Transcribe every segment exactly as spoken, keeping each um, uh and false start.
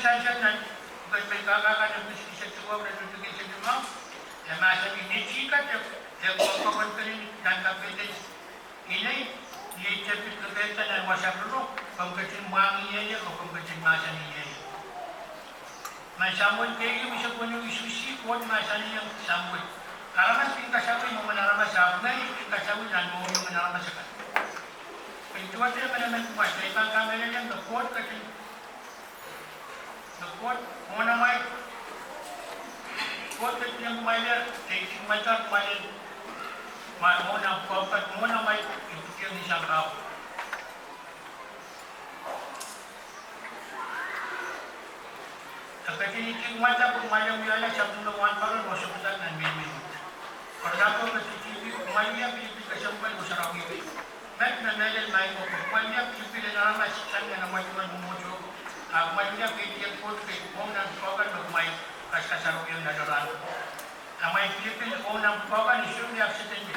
Sansal nan pwuken Melkahka kan eisek duwau, iretikitik eisek limau, e mahsanih, Netikete, e koapworopworki nan kapehden inei, ni ei tepil kepehda nan wasa roro, komw ketin mwahngih ie, oh komw ketin mahsanihie ie. Nan Samuel keieu eisek weneu, isuh isi, Koht mahsanihong Samuel, Aramas kin kasawih mwomwen aramas, ahpw ngehi kin kasawih nan mohngiong en aramas akan. Pil duwehte emenemen kumwail, kitail pahn kamehlele me Koht ketin, me Koht mwohn amwail, Koht ketin kumwail, ketin kumwail, kumwail, ma mwohn amwail, Koht mwohn amwail, ipwidi ni sampah. E ketin ipwidi kumwail pwe kumwail en wiahla sapwellime wahnpoaron oh sohpeisang nan mehn mehn wet. Pwe e ketin ipwidi kumwail wia pilipil kesempwal oh sarawi wet. Met me mehlel, maing ko, pwe kumwail wia pilipil en aramas sang nan amwail duwen mwomwohdiso, ahpw kumwail wia peidien Koht kei mwohn nan pwukoa kan me kumwail kaskasarawiong nan rahn. Amwail pilipil mwohn nan pwukoa kan isuh wia accident,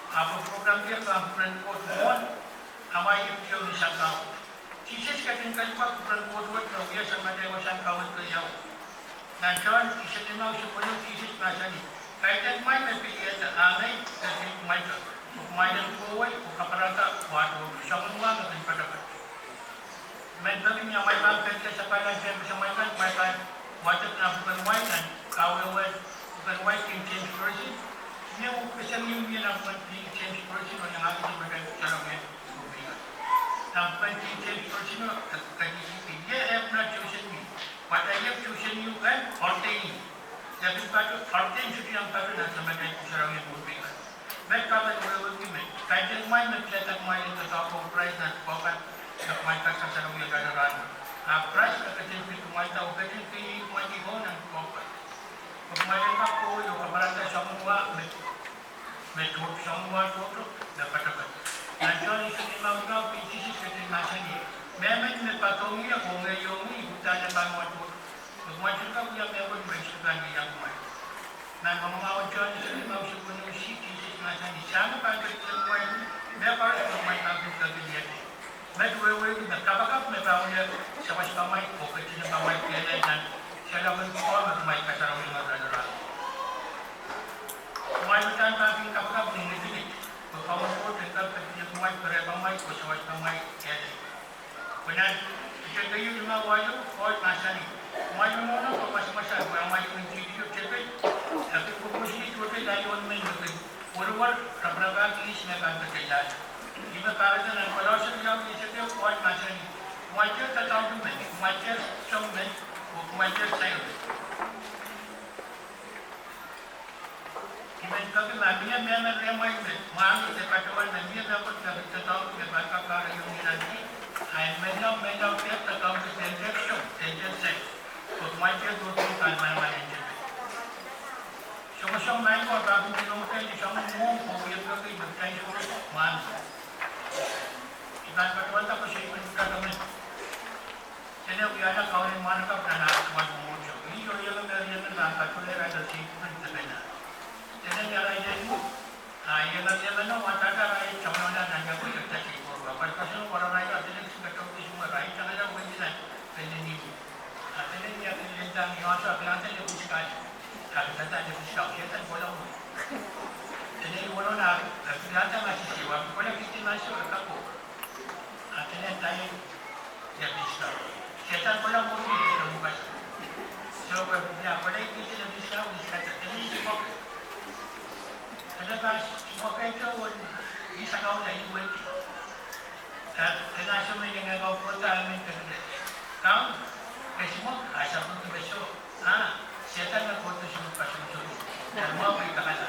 ahpw pwukoa kan pahn kupwuren Koht mwohn amwail ipwidiong ni sampah. Sises ketin kalipwa kupwuren Koht wet me wia samatail wasahn kaweid keieu. Nan Sohn eisek limau, isuh weneu, Sises mahsanih, Kaidehn kumwail me pil iehda, a ngehi me pil kumwailda, pwe kumwail en kohwei oh kaparahda wahdo, soangen wah me kin poatopoat. I men peki ni amwail pahn peki sapahl en samatail kan, kumwail pahn wadek nan pwuken wai, nan kawehwehn pwuken wai King James Version. Mie uhk keseng ieu mie nan pwuken King James Version, oh iangahki samatail sarawi kan. Nan pwuken King James Version, e kaidehn, Yet I have not chosen you, but I have chosen you and ordained you. Ia pil pato, ordained sohte iang pato nan samatail sarawi kan. Met pahn wehwehki me, Kaidehn kumwail me pilada kumwail en doadoahk ong Krais nan pwukoa kan, me kumwail kaskasarawiong nan rahno. Ahpw Krais me ketin pil kumwailda oh ketin pil kumwaildi nan pwukoa kan, pwe kumwail en kak kohwei oh kaparahda soangen wah me, me tohto, soangen wah tohto me poatopoat. Nan Sohn eisek limau limau, pil Sises ketin mahsanih, Mehmen me poadohng ie oh ngehi ong ih, udahn e pahn wahdo, pwe kumwail sohte kak wia mehkot me I sohte pahn wiahda kumwail. Nan Mwengimawin Sohn eisek limau, isuh weneu, isuh isi, Sises mahsanih, Sahm pahn ketin kumwail mehkoaros me kumwail pahn kin peki iet. Met wehwehki me kapakap me pahn wia sawas pamwail oh ketin pamwail kehlail nan seiloak en pwukoa me kumwail kasarawiong nan rahno. Kumwail uhdahn pahn kin kapakap ni ntingdi, pwe Kauno Koht en kak ketin kumwail, perepamwail oh sawas pamwail kehlail. Pwe nan Piter keieu limau walu, Koht mahsanih, Kumwail nohno pwe mwasmwasal, pwe amwail imwintihti tepil, e kin koukousoanehdi tohtohn laion men me kin werewere, raparapahki ihs me pahn kekeilahda. Ih me kahrehda nan Kolose riau eisek ehu, Koht mahsanih, Kumwail dehr doadoahngki men, kumwail dehr song men, oh kumwail dehr sair men. I men peki ma mie mehmen rehmwail me mwahngih de patohwan me mie mehkot me pahn doadoahngki me pahn kak kahrehiong ni nan kih, a e menlau, menlau dehr doadoahngki, dehr song, dehr sair, pwe kumwail dehr tohtohn kalahngan en tepil. Songosong maing ko, pahn kin pil ong kitail ni soangen mwohmw oh wiepe kei me kitail sohte mwahngih. I pahn patohwanda koasoai me pwutak emen. Dene wiahla kaun en mwahnakapw nan ah duwen mwomwohdiso. Ih oh ienge me riengen pahn patohwanda seiloak en depena. Dene ni arail en mwo, a ienge riengen o wadahda arail tamataman nan iangko iekda seiloak. Pwe patohwan koaros arail, a dene kisin kataun kis mwo arail tangala wehdi nan pene ni mwo. A dene ni akin lel dahme iangahki, a kilangada lepin skahn. A kilangada lepin skahn, Sehdan kohla mwo. Dene ni wolo na, a kilangada ma sisi, wa kohla kihdi ma sisi, a kak ko. A dene dahme Ia pil skahn. Sehdan kohla mwo, ia mwo kas. Soh, pwe ia kohla kihdi, ia pil skahn, ia pil skahn, ia pil skahn. Dene pahn mwo kehdo oh, ih sakaula, ih wehdi. Dene soh me ienge kau kohda, I men peki, Kaun, ke sohte mwo, a sapwellime soh. A, Sehdan me kohdo soh, pwe soh, soh. Dene mwo pwe i kakala.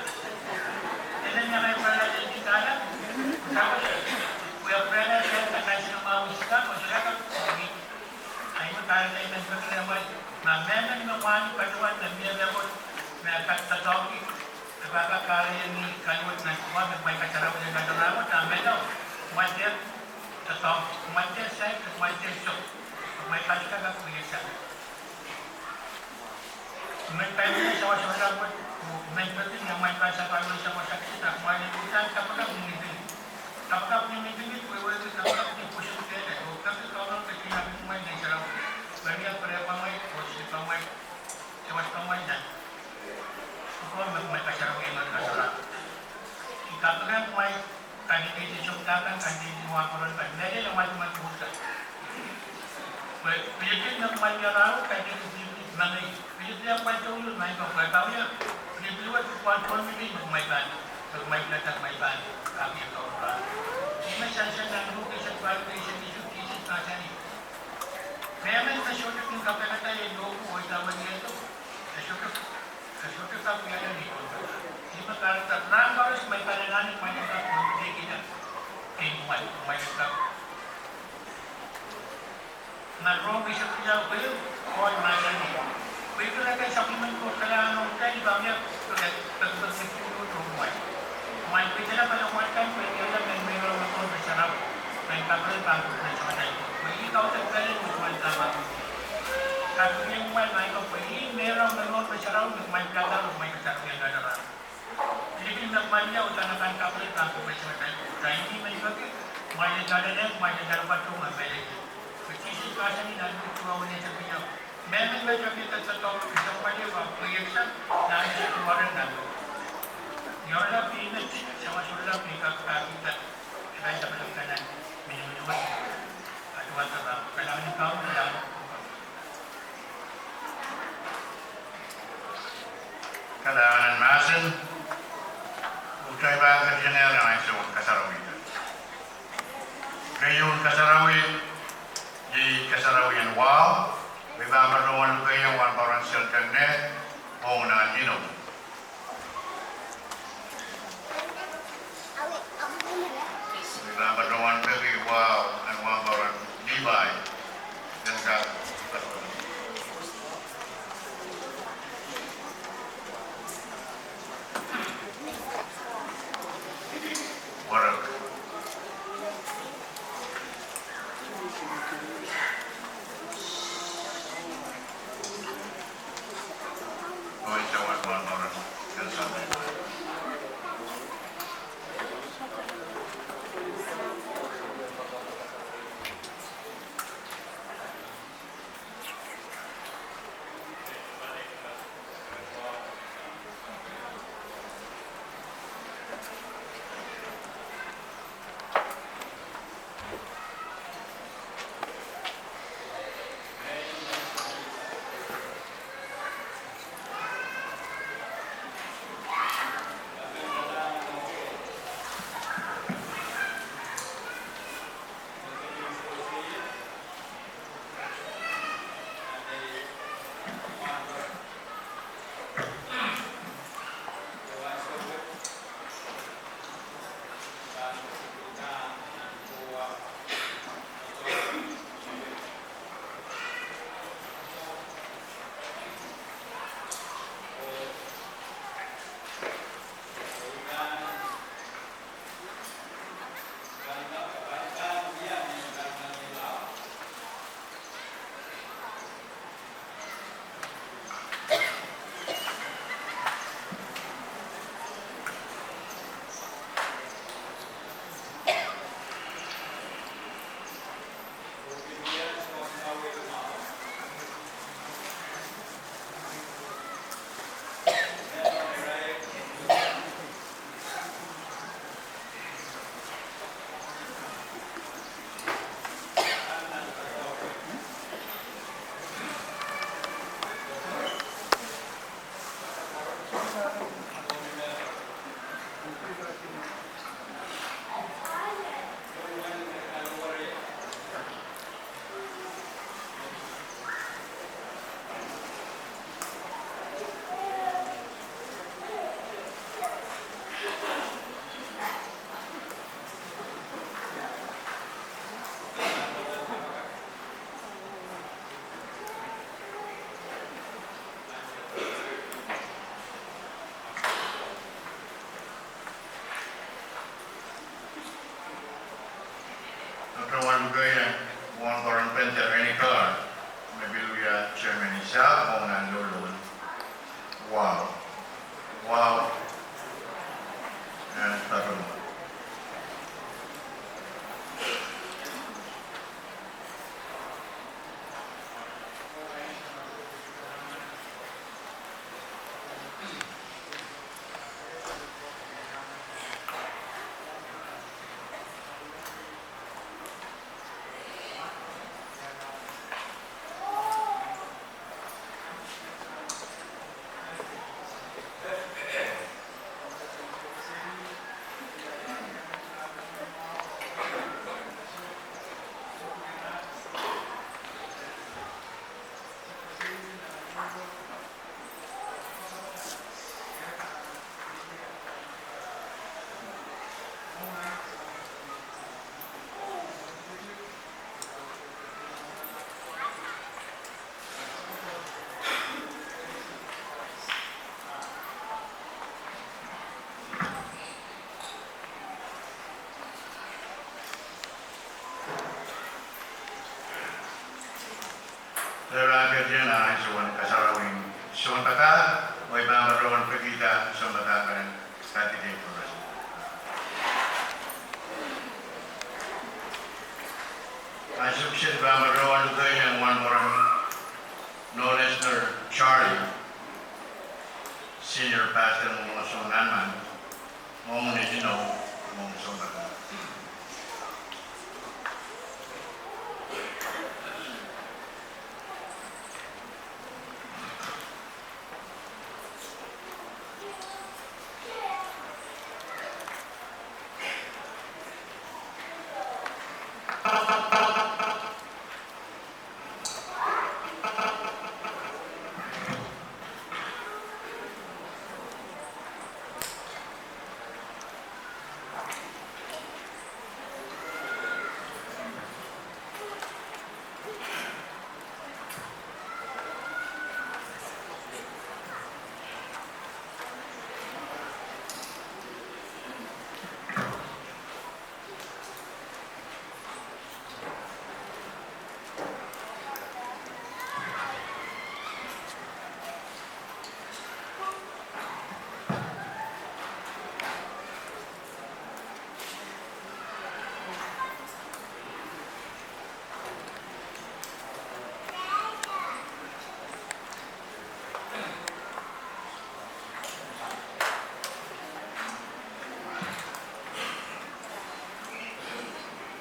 Dene ni akan pwurala, dene ni kala. Sapwellime, pwe pwurala, Sehdan me kaisang mwo, ih skahn, mwo skahn. Ahi me kahrehda I men peki rehmwail, ma mehmen me mwahngih patohwan me mie mehkot me e kak doadoahngki, e pahn kak kahrehiong ni kaluwet nan pwukoa me kumwail kasarawiong nan rahno, a menlau, kumwail dehr doadoahngki, kumwail dehr sair, kumwail dehr song, kumwail pahn kak wia sang. I men kaimwisekala sawas en rahn wet, oh I men peki ni amwail pahn sapahl wet sawas akset, a kumwail uhdahn kapakap ni ntingdi. Kapakap ni ntingdi wehwehki kapakap ni pwoson kehlail, oh peki Kauno ketin apwtehn kumwail Ngehn Sarawi, pwe ni ah perepamwail, Candidate sohte kan, candidate wahnpoaron kan, mehlel amwail mwomwen pwukat. Pwe, pwilikin me kumwail iang rahu, candidate pwilikin mengei. Pwilikin amwail tohto, maing ko kawia. Pwilikin wet pwukat pwon mihmi me kumwail pahn, me kumwail pilada kumwail pahn, kak iang rahu. Ihme sansal nan Luk eisek pahieu, eisek isuh, Sises mahsanih: Mehmen me sohte kin kapikada ei lohpwu oh idawehn iehdo, e sohte, e sohte kak wiahla ni pohn pala. Ihme kahrehda rahn koaros me pahn anahne kumwail en kak pwon mihmi kihda. Ei kumwail, kumwail en kak. Nan Rom eisek riau, Pohl mahsanih: Pwe irail me sapwellimen Koht kalahngan ong kitail pahn wia pekipek, pekipek me pwurehng kumwail. Kumwail pil pahn pwurehng kumwail kan, pwe irail me meirohng mehkot me sarawi, me kaperen pahn kupwuren samatail Koht. Pwe ih kaudok mehlel me kumwail kaperen. Kaperen kumwail, maing ko, pwe ih meirohng mehkot me sarawi, me kumwail pilada, me kumwail pilada, me kumwail pilada. Pwilikin me kumwail wia udahn akan kaperen pahn kupwuren samatail Koht. Ih me I peki, kumwail en doadoahk, kumwail en doadoahk patohwan mehlel. Pwe Sises mahsanih nan Luk duwau, eisek riau: Mehmen me sohte kin kapikada ei lohpwu, pwehki nan Sises Koht en nan lohpwu. Ni oaralap met, Samat oaralap me kak pahkihda, e pahn sapwellime kanahieng miniminiwet, aduwada pahn kalahngan en Kaun, kalahngan en Koht. Kalahngan en mahsen, oh kitail pahn ketiengehr nan ansou en kasarawi. Keieun kasarawi, iei kasarawi en wahu, me pahn patohwan lukehiong wahnpoaron Shelton Neh, ong nan inou. Me pahn patohwan peki wahu en wahnpoaron Levi, en kak patohwan. Warek. Patohwan lukehiong wahnpoaron Penter Enikar, me pil wia chairman isa ong nan loulou en wahu. Wahu. Eh, patohwan. Ira kerdian a ansou en kasarawien sounpadahk, oh I pahn patohwan pekihda sounpadahk en kadehde koaros. Ansou kiset I pahn patohwan lukehiong wan mwaren Noel Esner Charlie, Senior Pastor, mwomwohdiso nan Mahnmahn, mwohmw en inou, mwomwohdiso nan Mahnmahn.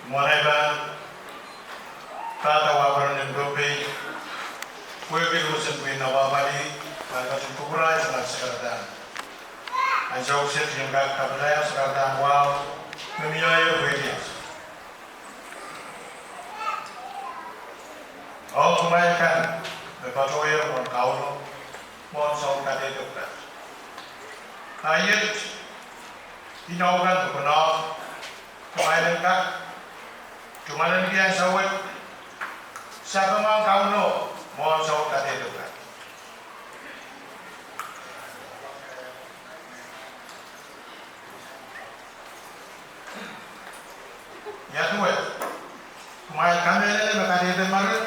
Mwohn ei pahn pahda wahperen en Pohnpei, pwehki lusen pwihn na wahpali, pahn ketin kupwuraiong sakarada. Ansou kiset I en kak kapwaiada sakarada wahu me mie pwehki ansou. Ong kumwail kan me patohier mwohn Kauno mwohn soun kadehde pwukat. A iet inou kan me konehng kumwail en kak tungoaleniki ansou wet, sapeng ong Kauno mwohn soun kadehde pwukat. Ia duwe, kumwail kamehlele me kadehde marain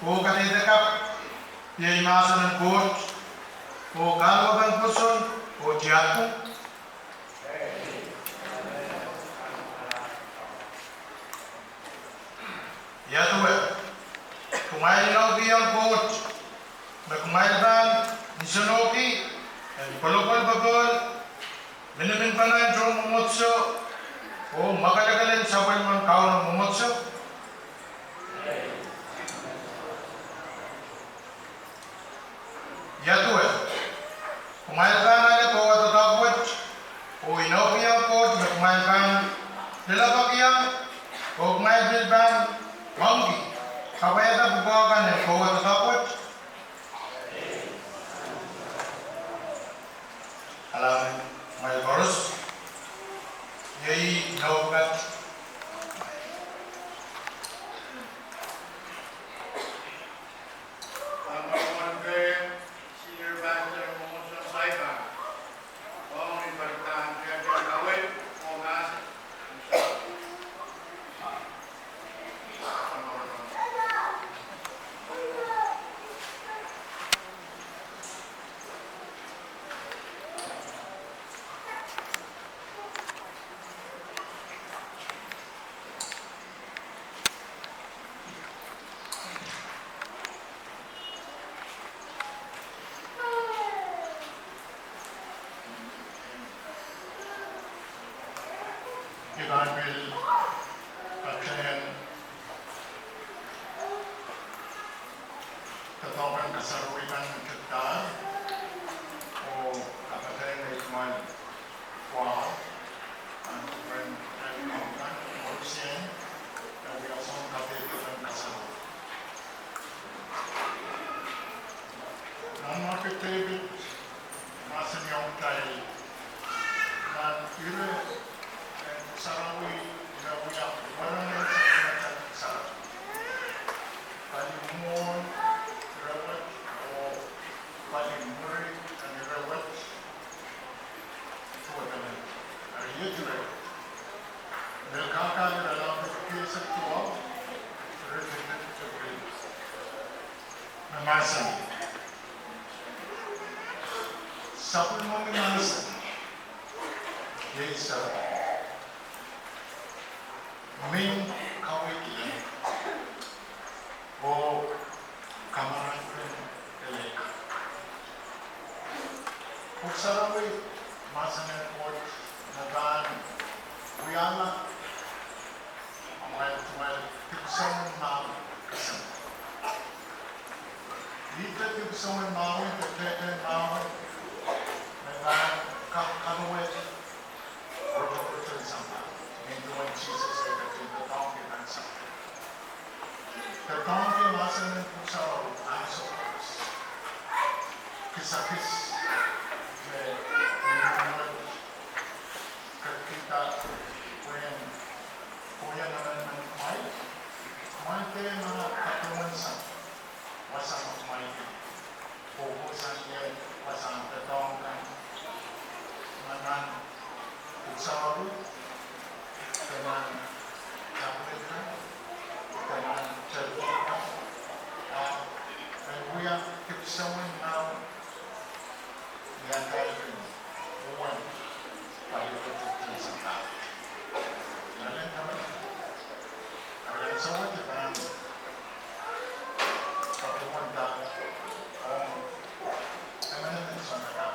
oh kadehde kapw iei mahsen en Koht oh kahluwapen pwoson oh tiahk pwung? Ia duwe, kumwail inoukihong Koht me kumwail pahn nsenohki en kolokol popohl, miniminpene en tohn mwomwohdiso oh mwakelekel en sapwellimen Kauno mwomwohdiso? Ia duwe, kumwail pahn ale kowe doadoahk wet oh inoukihong Koht me kumwail pahn leledoadoahk oh kumwail pil pahn moangki kapwaiada pwukoa kan en kowe doadoahk wet? Kalahngan, kumwail koaros, iei inou pwukat. Senior Pastor, mwomwohdiso Saipan. I pahn pil patehng doadoahk en kasarawih kan me kitail, oh kapatehng me kumwail wahla, ahpw ren en kaungan, oh sen, e wia soun kadehde en kasarawih. Nan Mwahu David, mahsanihong kitail, nan ire en sarawi, ire wia, weren en sarawi. Pali mwohn, ire wet, oh pali Mahsen. Sapwellimomwi mahsen, iei sarawi, mehn kaweid lel oh kamarainpen elei kan. Pwuhk Sarawi mahsen en Koht me pahn wiahla amwail, amwail dipwisoun mahwen kesempwal. Ihte dipwisoun mahwen, de tehtehn mahwen, me pahn kak kaluwet rotorot en sampah, nin duwen Sises ketin doadoahngki nan sampah. Doadoahngki mahsen en Pwuhk Sarawi ansou koaros. Kisakis me mihmi nan wet, ketikihda pwehn kohieng emenemen kumwail, kumwail dehr mah kadohwan sang wasa me kumwail kin kohkohsang ie wasahn doadoahk kan, ma nan Pwuhk Sarawi, de nan tablet kan, de nan telephone kan, ahpw en wia dipwisoun mahwen ni atail kin uwen pali rotorot en sampah. Nalen taman, akan sawat e pahn kadohwanda ong emenemen sounpapah.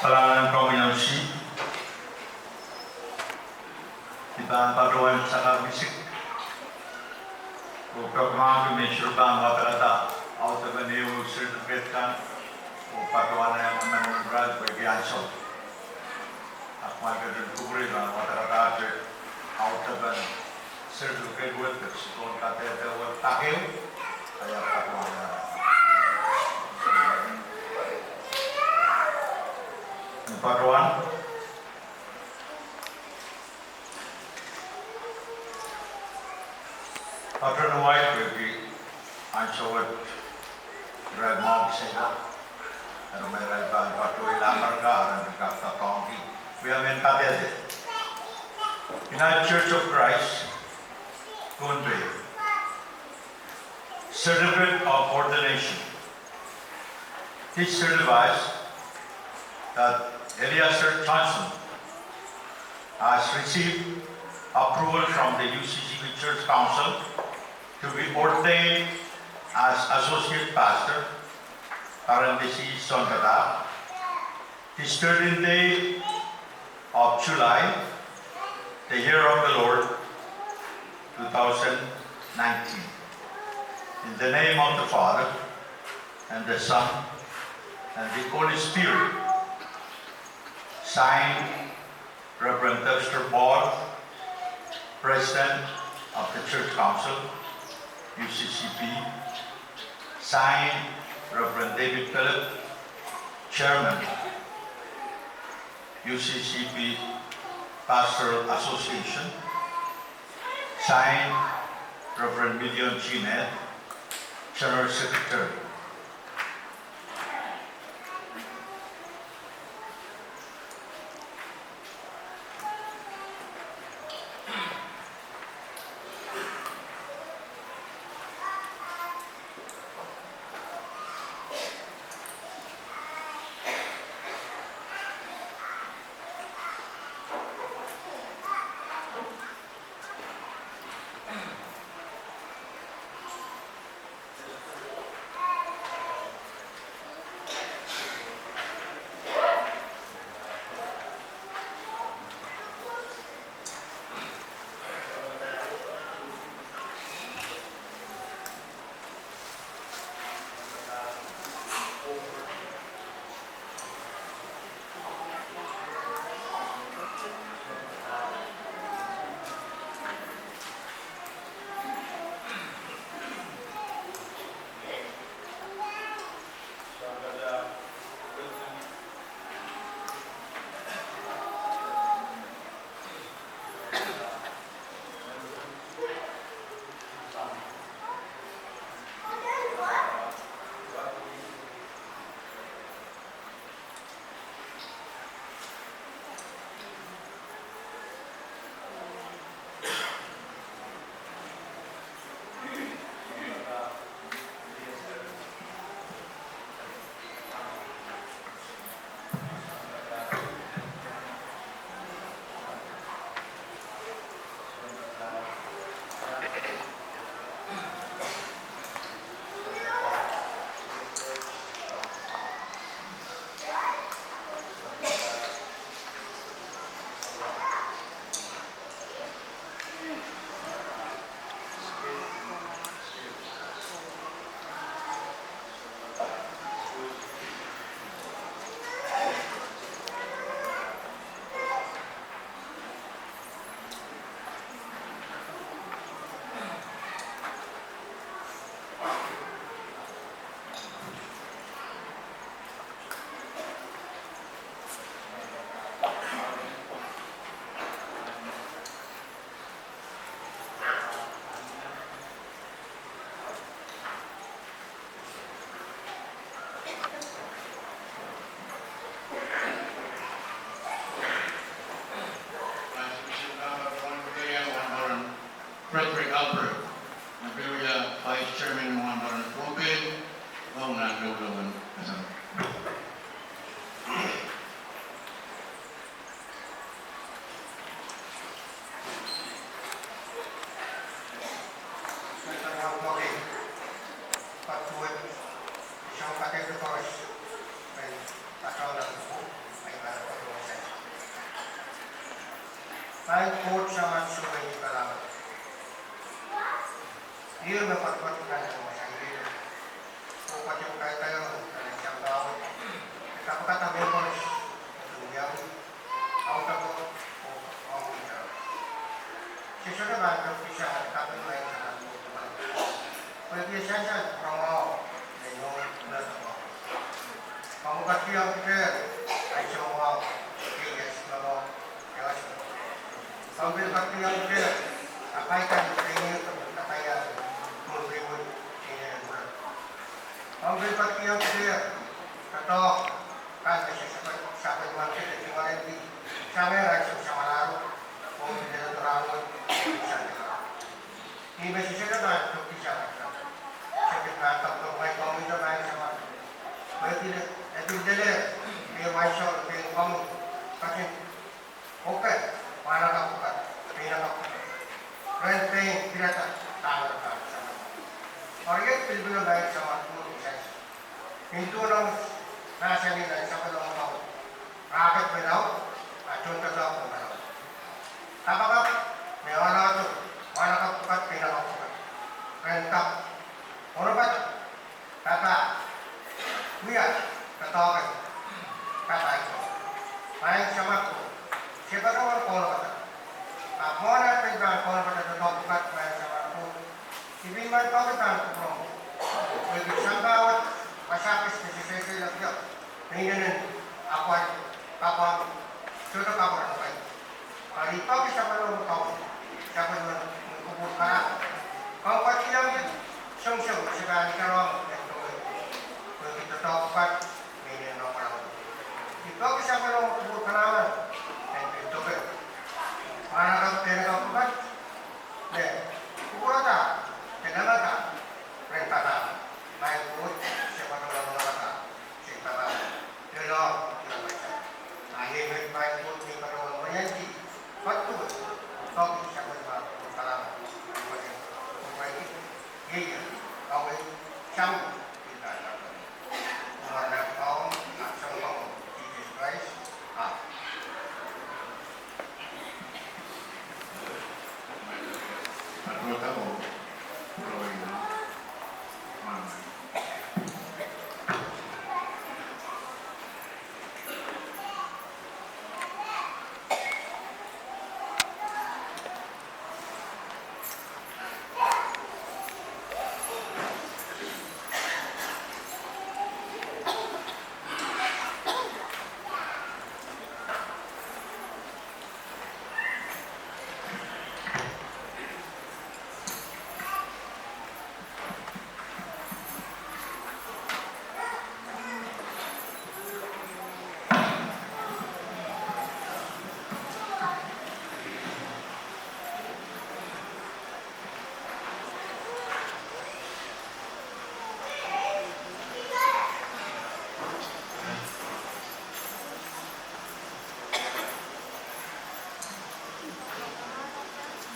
Kalahngan en komwi ahnsou. I pahn patohwan sakau wisik oh peki mahk me I sohte pahn wadekada audepen ehu certificate kan oh patohwan emen en irail pwehki ansou. Ahpw ma I ketin kupwurei pahn wadekada audepen certificate wet, peki sohte kadehde wet pakeu, ia patohwan, patohwan. Patohwan wai pwehki ansou wet irail mwahu kisehla, eri ma irail pahn patohwan America, irail pahn kak doadoahngki wia mehn kadehde. United Church of Christ, Pohnpei. Certificate of Ordination. This certifies that Eleazar Johnson has received approval from the U C C B Church Council to be ordained as Associate Pastor, parenthesis, sounpadahk, This thirteenth day of July, the year of the Lord, two thousand nineteen. In the name of the Father, and the Son, and the Holy Spirit. Signed, Reverend Dexter Ball, President of the Church Council, U C C P. Signed, Reverend David Philip, Chairman, U C C P Pastoral Association. Signed, Reverend Midion G. Neth, General Secretary. Frederick Albert, me pil wia Vice Chairman en Wahnpoaron Pohnpei, ong nan loulou en kasamwo. Maing Koht Samat Sounkomouro, ih me poatopoat kan en wasa ire, oh poaten kaikaia nan sampah wet, e kapakapda mehn koaros me kin wiawi, audaudki, oh ong ih. Sehse pahn tepkisang kaping Maing Samat Sounkomouro, pwehki e sansal rongamwahu en noumw mehkoaros. Komw ketikihong kitail ansou mwahu, kei iasmamo, iasmamo. Komw pil ketikihong kitail kapai kan me keieu, kapai kan me keieu, keieu. Komw pil ketikihong kitail doadoahk kan me se sapwel-, sapwellimomwi kitail tungoalenki sang ansou samwalahro, oh pil doadoahk rahnwet, sang. Ih me sehse pahn tepkisang, se pil pahn kapakap, komwi Maing Samat, pwehki e pil lel, e pil ansou, e pil komwi ketin kope, mwahnakapw kan, meinakapw kan, ren pein kirada dahme pahn samwa. Eri e pil pil Maing Samat Sounkomouro, nin duwen omwi mahsanih nan sapwellime kaun Rahkot me laud, a tohn doadoahk me laud. Kapakap me oalahdo, oalahkap pwukat, peinakapw pwukat. Ren kak onopada, pahpa, wia, doadoahk en, pahpa ko, Maing Samat Koht, se patohwan kaunopada. Ahpw mwohn atail pahn kaunopada doadoahk pwukat, Maing Samat Koht, I pil men poaki pahn kupwuromw, pwehki sampah wet wasa kis me sehse lap ieu me inenen apwal, kapwang, sohte kapwuromw kei. Eri I poaki sapwellimomwi kaun, sapwellime kupwur kalahngan, komw ketilong ie soangsoang me se pahn itarong en doke, pwehki doadoahk pwukat me inenen apwal. I poaki sapwellimomwi kupwur kalahngan en pil doke, oalahkap, peinakapw pwukat, me kupwurada, de lamada, ren pahpa, Maing Koht, se patohwan onopada, se pahpa, lelohng, lelohng. A iei met Maing Koht me I patohwan mwenendi, patohwan, poaki sapwellime kupwur kalahngan, mwenendi, kupwurki, iei, awei, sang